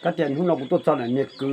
Kab tias hnub no kuv tuaj txog ntawm niag kwv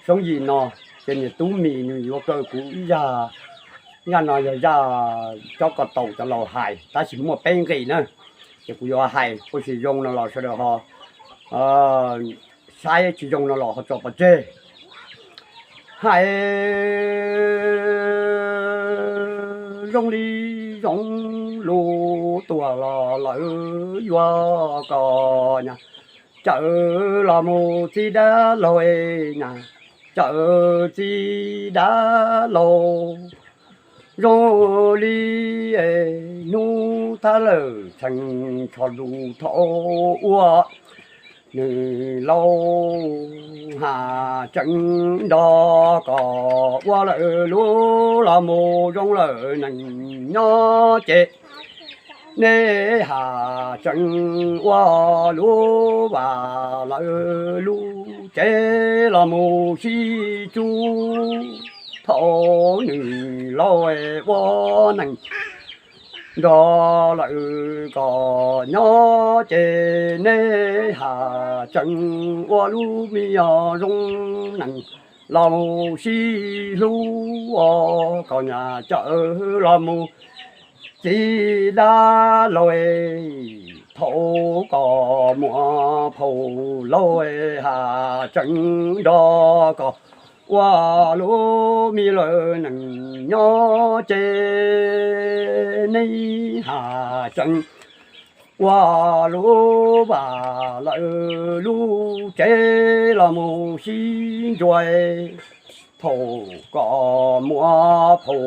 Soob Yim no, ces niag tub Mis nws yuav kaw kuv ib zaj, zaj no yog zaj cob ko taus cov laus hais tab sis muaj peb nqe na, ces kuv yuav hais ua si zoo no los sawv daws ho saib tsis zoo no los ho tso pov tseg. Hais zoo li zoo lus tuaj los lawv yuav kom nyas cawm los mus txij dab laug, nyas cawm txij dab laug. Zoo li hnub thab lawm txheej tsho lus thaum ub, nws laus has tseeb nrog kom ua lawm lub los mus zoo lawm neeg nyob ces nej has tseeb ua lub vas lawm lub tsev los mus sib tsuj. Thaum nws laus ua neeg nrog lawm kom nyob ces nej has tseeb ua lub me nyuam zoo neeg los mus sib hlub, kom nyas cawm los mus txij dab laug. Thaum kom muaj phau laug has tseeb nrog kom ua lub me lawm neeg nyob ces nej has tseeb ua lub vas lawm lub tsev los mus sib ntsuas. Thaum kom muaj phau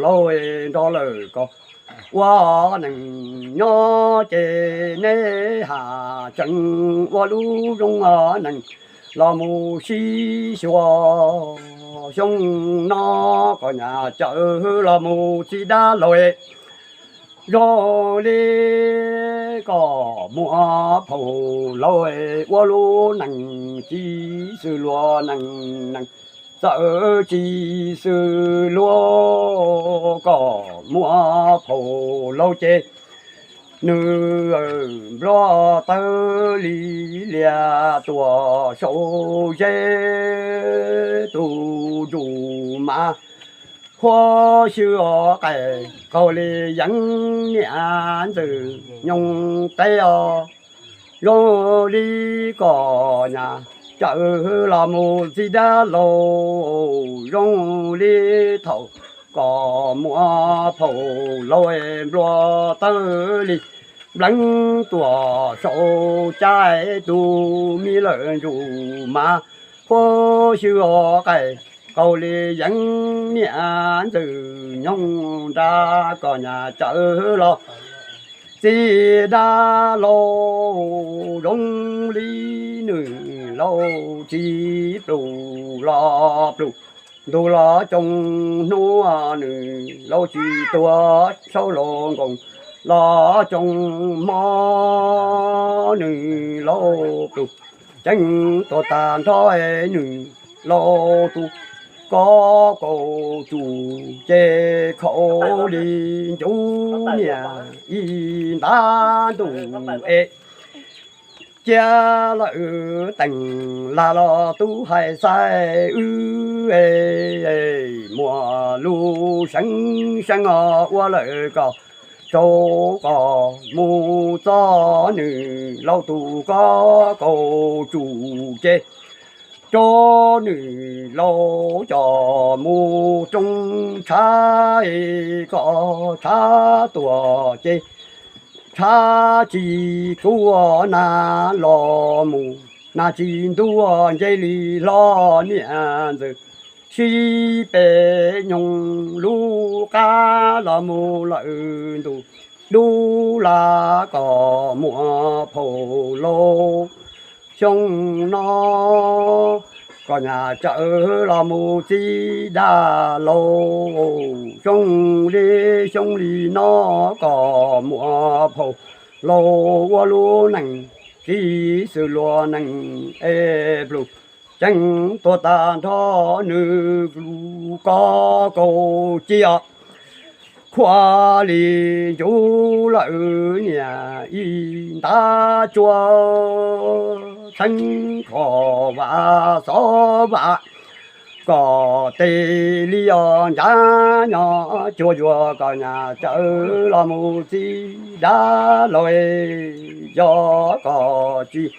laug nrog lawm kom ua neeg nyob ces nej has tseeb ua lub zoo neeg los mus sib xyuas. Xyoo no kom nyas cawm los mus txij dab laug, zoo li kom muaj phau laug ua lub neej tsis xws luag neej, neej txawm tsis xws luag kom muaj phau laug ces nws nplua tawg li lias tuaj saum zeb. Tus ntsuj mas huab xyw os, qaij qaug li yeeb niam ntxwm nyoog teb os. Zoo li kom nyas cawm los mus txij dab laug, zoo li thaum kom muaj phau laug nplua tawg li npleeb tuaj saum cab. Tus me lawm ntsuj mas huab xyw os, qaij qaug li yeeb niam ntxwm nyoog nrag kom nyas cawm los txij dab laug. Zoo li nws laus tsis plum los plum, ntuj los coo hnub, nws laus tsis tuag saub los nkoos los coo hmo, nws laus plum ceeb tuag tag nrho. Nws laus tus ko kaus tsum ces khaum li ncuv niam ib ntab ntuj es cia lawm teem lag los tub hais xav wb muaj lus seev seev os, ua lawm kom tsaus kom mus txog. Nws laus tus ko kaus tsum ces tso nws laus coj mus rooj tshav, kom tshav tuaj ces tshav tsis kub, nag los mus nag tsis ntub, nce li hlo niam ntxwm sib peb nyoog lub qab los mus lawm ntuj dub lam kom muaj phau laug. Xyoo no kom nyas cawm los mus txij dab laug, xyoo li xyoo li no kom muaj phau laug ua lub neej tsis xws luag neej es plum ceeb tuag tag nrho. Nws lus ko kaus ci os, Khuav li ncuv lawm niam ib ntab tsuag, txheeb kho vam xov vam kom tes li os ncav nyob cuag yuav kom nyas cawv los mus txib dab laug, yog kom tsis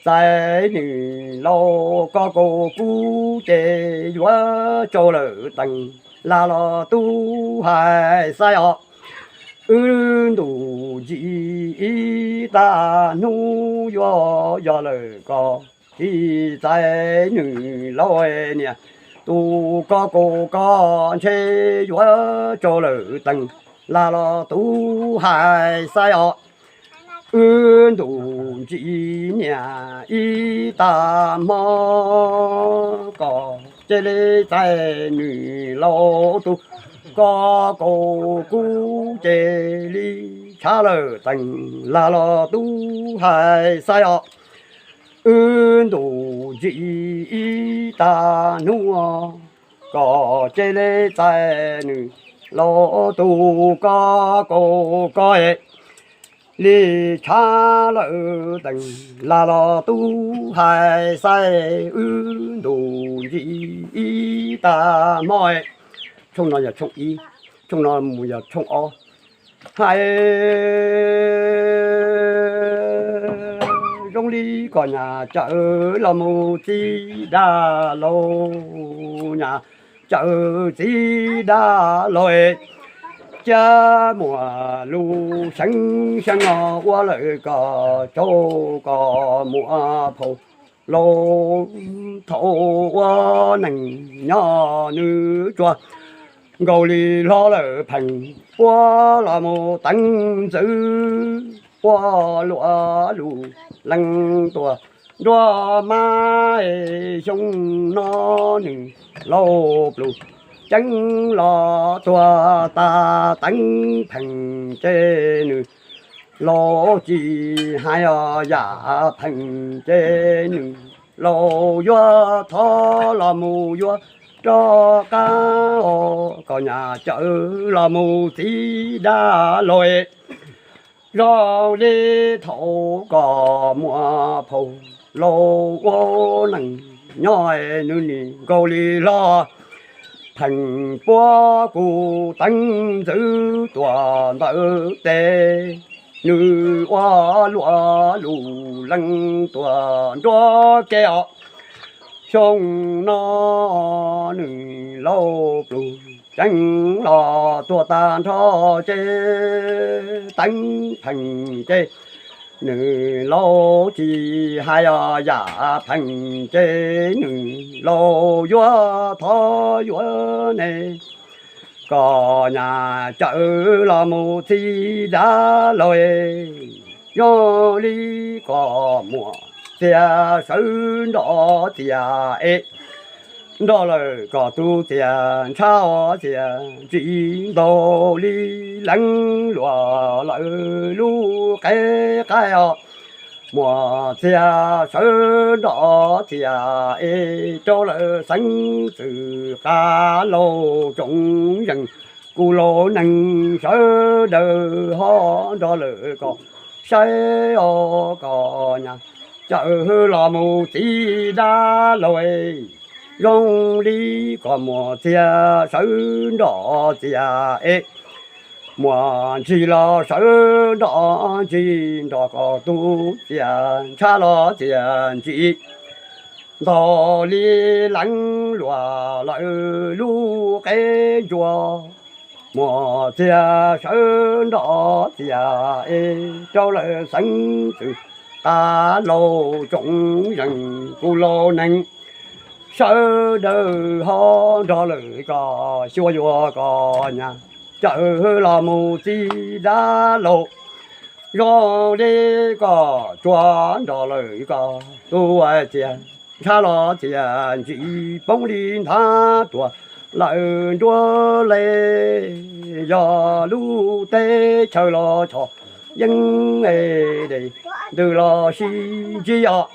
txais nws laus koj kaus kub ces yuav tsau lawm tees lag los tub hais xaib os. Wb ntus ntsis ib tag hnub yuav yog lawm koj tsis txais nws laus niam, tus koj kaus koj ntshe yuav tsau lawm tees lag los tub hais xaib os. Wb ntus ntsis niam ib tag hmo kom cia li txais nws laus tus koj kaus kub cia li tshav lawm tees lag los tub hais xaib os. Wb ntus ntsis ib tag hnub kom cia li txais nws laus tus koj kaus koj li tshav lawm tees lag los tub hais xaib. Wb ntus ntsis ib tag hmo, tshooj no yog tshooj ib, tshooj no mus yog tshooj ob. Hais zoo li kom nyas cawv los mus txib dab laug, nyas cawv txib dab laug, cia muam lub seev seev no ua lawm kom tsau kom muam phau laus thaum ua neej nyob nws tsuas nkaus li hlo lawm pheej puab los mus teev ntxwv puab luam lus leej tuaj nruab mab. Xyoo no nws laus pluj ceeb los tuag tag teev pheej ces nws laus tsis hais os yam pheej ces nws laus yuav thov los mus yuav rov qab os kom nyas cawv los mus txib dab laug. Zoo li thaum kom muam phau laus ua neej nyob nws nim nkaus li hlo pheej puab kuv teev ntxwv tuaj ntawm tes, nws ua luam lus leej tuaj nruab kev os. Xyoo no nws laus pluj ceeb los tuag tag nrho ces teev pheej ces nws laus tsis hais os yam pheej ces nws laus yuav thov yuav ne kom nyas cawv los mus txib dab laug. Zoo li kom muam txias sawv nrov txias es nrog lawm kom tus txias ntshav os txias ntsim ntaug li leev luam lawm lub qeb qaib os. Muam txias sawv nrov txias es rau lawm xeeb txwm qab laus tsoom zeej kuv laus neeg sawv daws ho nrog lawm kom saib os kom nyas cawv los mus txib dab laug. Zoo li kom muam txias sawv nrov txias es muam ntsis los sawv nrov ntsis nrog kom tus txias ntshav los txias ntsim ntaug li leev luam lawm lub qeb ntsuag. Muam txias sawv nrov txias es rau lawm xeeb txwm qab laus tsoom zeej kuv laus neeg sawv daws ho nrog lawm kom xyuas yuav kom nyas cawv los mus txib dab laug. Zoo li kom tsuas nrog lawm kom tus txias ntshav los txias ntsim poob li nthav tuag lawm nruab le. Yog lub teb chaws los chom yeeb es ntws los sib ntsib os.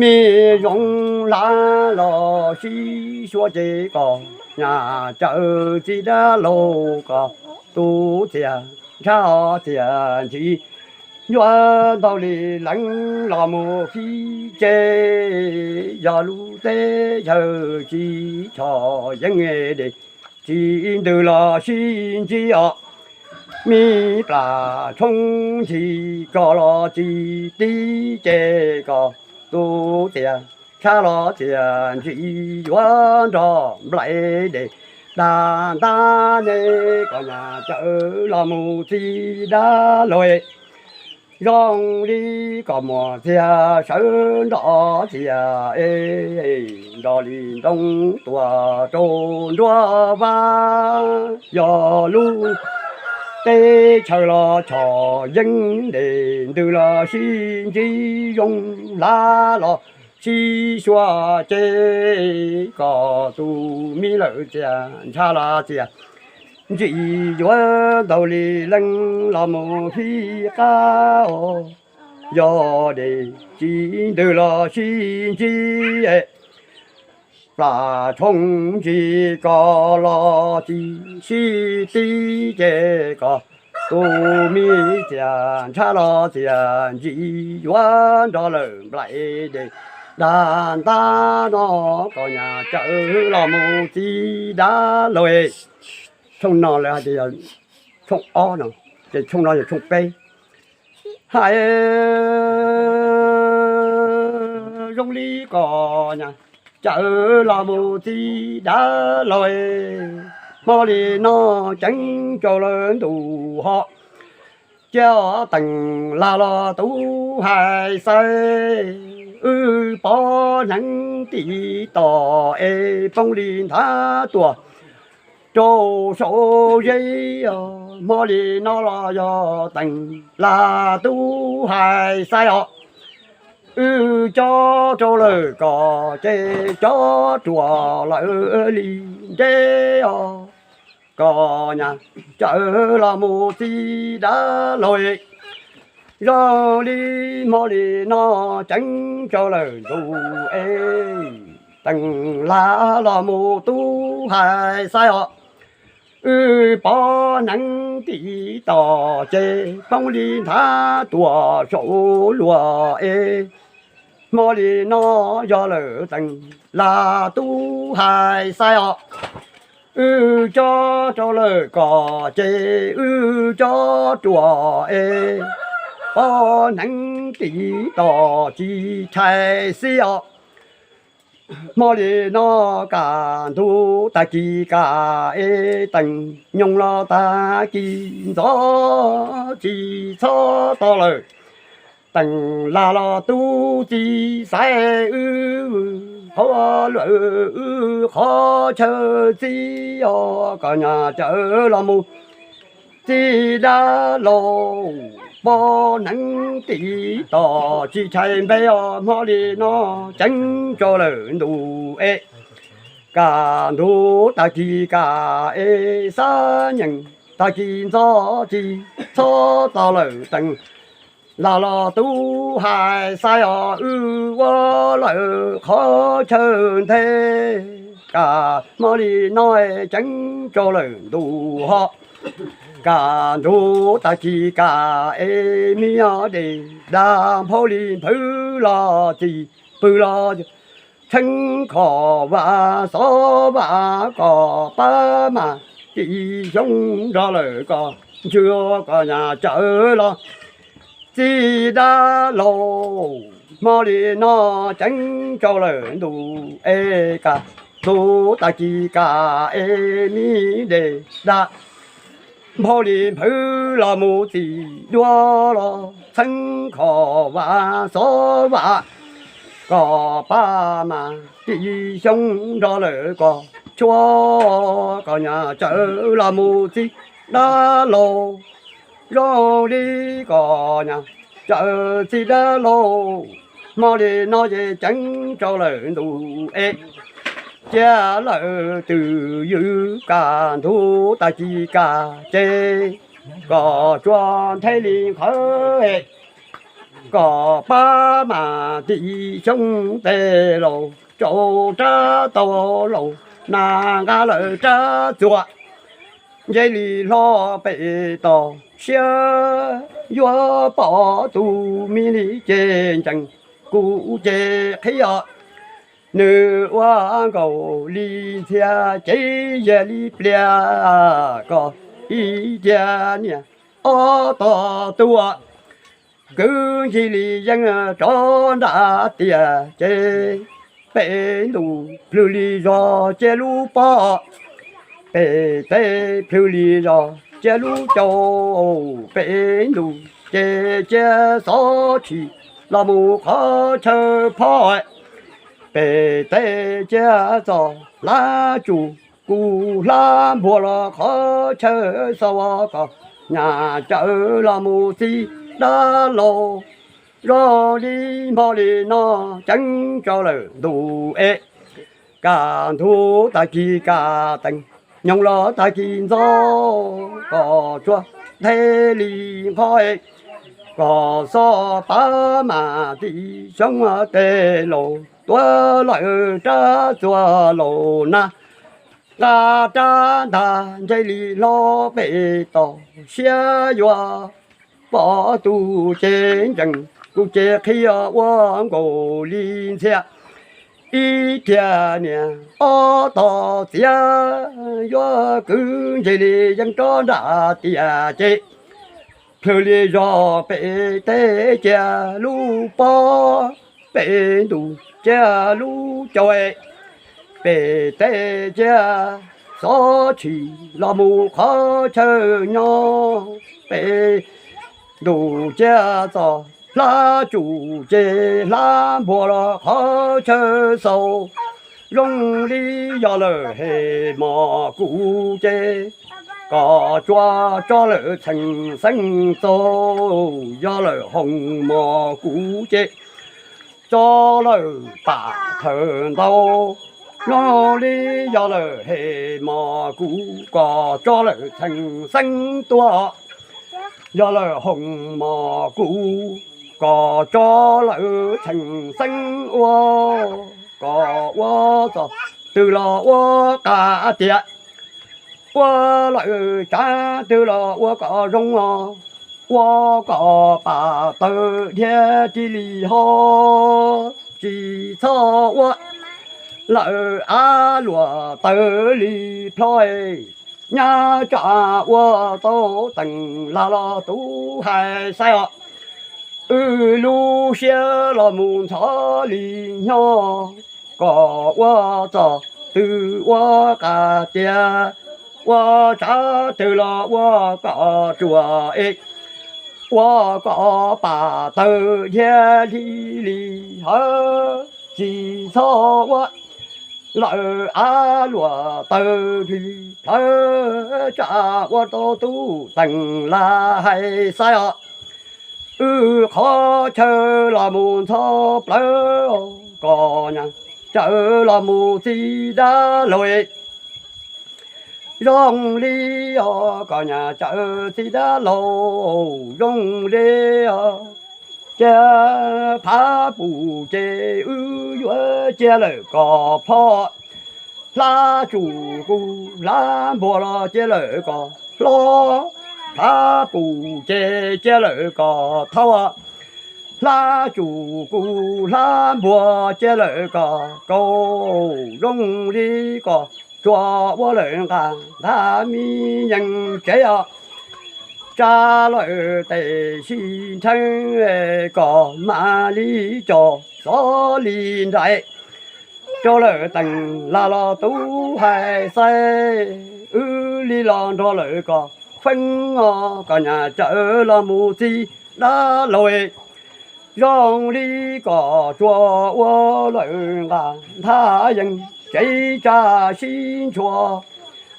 Me zoo hlav los sib xyuas ces kom nyas cawv txib dab laug kom tus txias ntshab txias ntsim, yuav ntaug li leej los mus fij tse. Yog lub teb chaws tsis tshom yeeb de, tsis ntws los sib ntsib os. Me plas tshoob ntsis koj los tsis tib ce, koj tus txias ntshab los txias ntsim yuav nrog nplaim de. Dag ntab ne, koj nyas cawv los mus txij dab laug, zoo li koj muag txias sawv nrov txias es, nrog li nroo tuaj rau nruab vaj. Yog lub teb chaws los tshom yeeb de, ntws los sib ntsib, zoo hlav los sib suav ces, koj tus me lawm txias ntshab los txias ntsim yuav ntaug li leej los mus fij qab os. Yog de tsis ntws los sib ntsib, plas tshoob ntsis koj los tsis sib tib ce, koj tus me txias ntshab los txias ntsim yuav nrog lawm nplaim de. Dag ntab no, koj nyas cawv los mus txij dab laug. Tshooj no lawv hais tias yog tshooj ob no, ces tshooj no yog tshooj peb. Hais zoo li koj nyas cawv los mus txij dab laug, hmo li no ceeb rau lawm ntuj ho. Cia teem lag los tub hais xaiv, wb pov hneev tim tom es poob li nthav tuaj rau saum zeb os. Hmo li no los yog teem lag tub hais xaiv os, wb cob rau lawm koj ces cob ruam lawm li nteb os. Koj nyas cawv los mus txij dab laug, zoo li hmo li no ceeb rau lawm ntuj es, teem lag los mus tub hais xaiv os, wb pov hneev tim tom ces poob li nthav tuaj saum luag es. Hmo li no yog lawm teem lag tub hais xaiv os, wb cob rau lawm koj ces wb cob ruam es, pov hneev tim tom tsis tshais xib os. Hmo li no kaj ntug tag kis kaj es, teem nyoog los tag kis ntxov tsis txhob to lawm. Teem lag los tub txib xaiv wb qhov luam wb qhov chaw txib os. Koj nyas cawv los mus txij dab laug, pov hneev tim tom tsis tshais npe os. Hmo li no ceeb rau lawm ntuj es, kaj ntug tag kis kaj es, xab nyeem tag kis ntxov tsis txhob to lawm. Teem lag los tub hais xaiv os, wb ua lawm qhov chaw nthe. Kaj hmo li no ceeb rau lawm ntuj ho, kaj ntug tag kis kaj es, me nyuam dej dag nphau li nphawv los txij pwg los, txheeb khov vam xov vam kom pab mas, tim xyoo nrog lawm koj ntswg. Koj nyas cawv los txij dab laug, hmo li no ceeb rau lawm ntuj es, kaj ntug tag kis kaj es, me dej dag nphau li nphawv los mus txij duav los, txheeb khov vam xov vam kom pab mas, tim xyoo nrog lawm koj tshuav. Koj nyas cawv los mus txij dab laug, zoo li koj nyas cawv txij dab laug, hmo li no ces ceeb rau lawm ntuj es, cia lawm twj ywm kaj ntug tag kis kaj ces, kom tsuas nthe li nqhawv es, kom pab mas tim xyoo tes laus, tsaus rab taus laus, nas nqa lawm rab txuas, ntsej li hlob pem toj siab yuav pom tus me li ces ntsees kuv ces qhib os. Nws ua nkaus li ntxhias ces yog li pliag kom ib tiag niam ob tog tuaj. Kwv ntsis li yeej rov nram tiaj ces pem ntuj plhws li zog cia lub pob, pem teb plhws li zog cia lub cau, pem ntuj ces cia xov tshis los mus qhov chaw phob, pem teb cia txoj hlab tsuj kuj hlab npuag los qhov chaw xaus kom nyam cawm los mus txij dab laug. Zoo li hmo li no ceeb tso lawm ntuj es, kaj ntug tag kis kaj tees, nyoog los tag kis ntxov, kom tsuag nthe li nqho es, kom xob pab mas tim xyoob tej laus tuav lawm rab txuas laus nag, nqa rab ntag ntsej li hlob pem toj siab yuav pom tus ces ntsees kuv ces qhib ua nkaus li ntxhias ib tiag niam ob tog txiav yuav kwv ntsis li yeej rov nram tiaj ces plhws li zog pem teb cia lub pob, pem ntuj cia lub cau, pem teb cia xov tshis los mus qhov chaw nyob, pem ntuj cia txoj hlab tsuj ces hlab npuag los qhov chaw xaus. Zoo li yog lawm hem mos kuv ces kom tsuas tso lawm txheem xeeb txaus, yog lawm hoom mos kuv ces tso lawm pam thawm ntau. Zoo li yog lawm hem mos kuv kom tso lawm txheem xeeb tuaj, yog lawm hoom mos kuv kom tso lawm txheem xeeb ua, kom ua txoj twg los ua qab tiaj, ua lawm tsav twg los ua kom zoo os, ua kom pam tawg dhia ris li ho, tsis txhob ua lawm av luam tawg li plho, nyab tsam ua tau teem lag los tub hais xaib os. Wb lub siab los mus ntxhov li nyob, kom ua txoj twg ua qab tiaj, ua tsav twg los ua kom ruam es, ua kom pam tawg dhia li li hawv, tsis txhob ua lawm av luam tawg li plhawv, tsam ua tau tub teem lag hais xaib os. Wb qhov chaw los mus ntxhov plawv, kom nyam cawm los mus txij dab laug. Zoo li os kom nyam cawm txij dab laug, zoo li os. Cia phav pum ces wb yuav cia lawm kom phob, hlab tsuj kuj hlab npuag los cia lawm kom hlob, phav pum ces cia lawm kom thau, hlab tsuj kuj hlab npuag cia lawm kom kaus, zoo li kom tsuas ua lawm nqaj ntag mi yeej tsev os. Tsa lawm tes sib nrheev kom mam li coj xov li nraim rau lawm teem lag los tub hais xaib, wb li los nrog lawm kom feeb os, kom nyam cawm los mus txij dab laug. Zoo li kom tsuas ua lawm nqaj nthab yeej tsev tsa sib ntshua,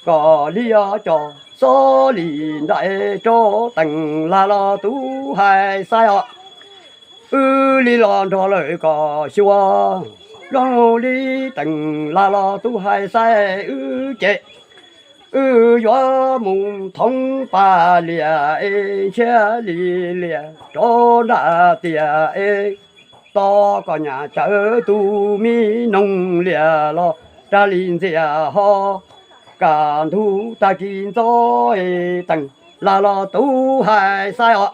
kom li os coj xov li nraim rau teem lag los tub hais xaib os. Wb li los nrog lawm kom xyuas, zoo li teem lag los tub hais xaib wb ces, wb yuav mus thoov pas lias es ntshiab li lias rau nram tiaj es, tos kom nyam cawm tus mi noog lias los rag li ntxias ho. Kaj ntug tag kis ntxov teem, lag los tub hais xaiv os.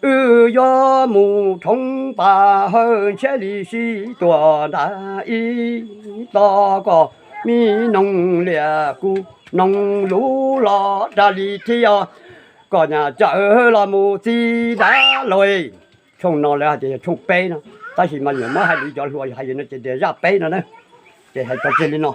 Wb yuav mus thoob pas hawj ntshiab li sib tuam ntais ib tog, kom me noog liam kuv noog lus los dag li thiab os. Kom nyam tsawv los mus txi ntab lawm. Tshooj no lawv hais tias yog tshooj peb no, tab sis mas yuav muab hais li cov hluas hais no ces tias zaj peb no na. Ces hais tso tseg li no.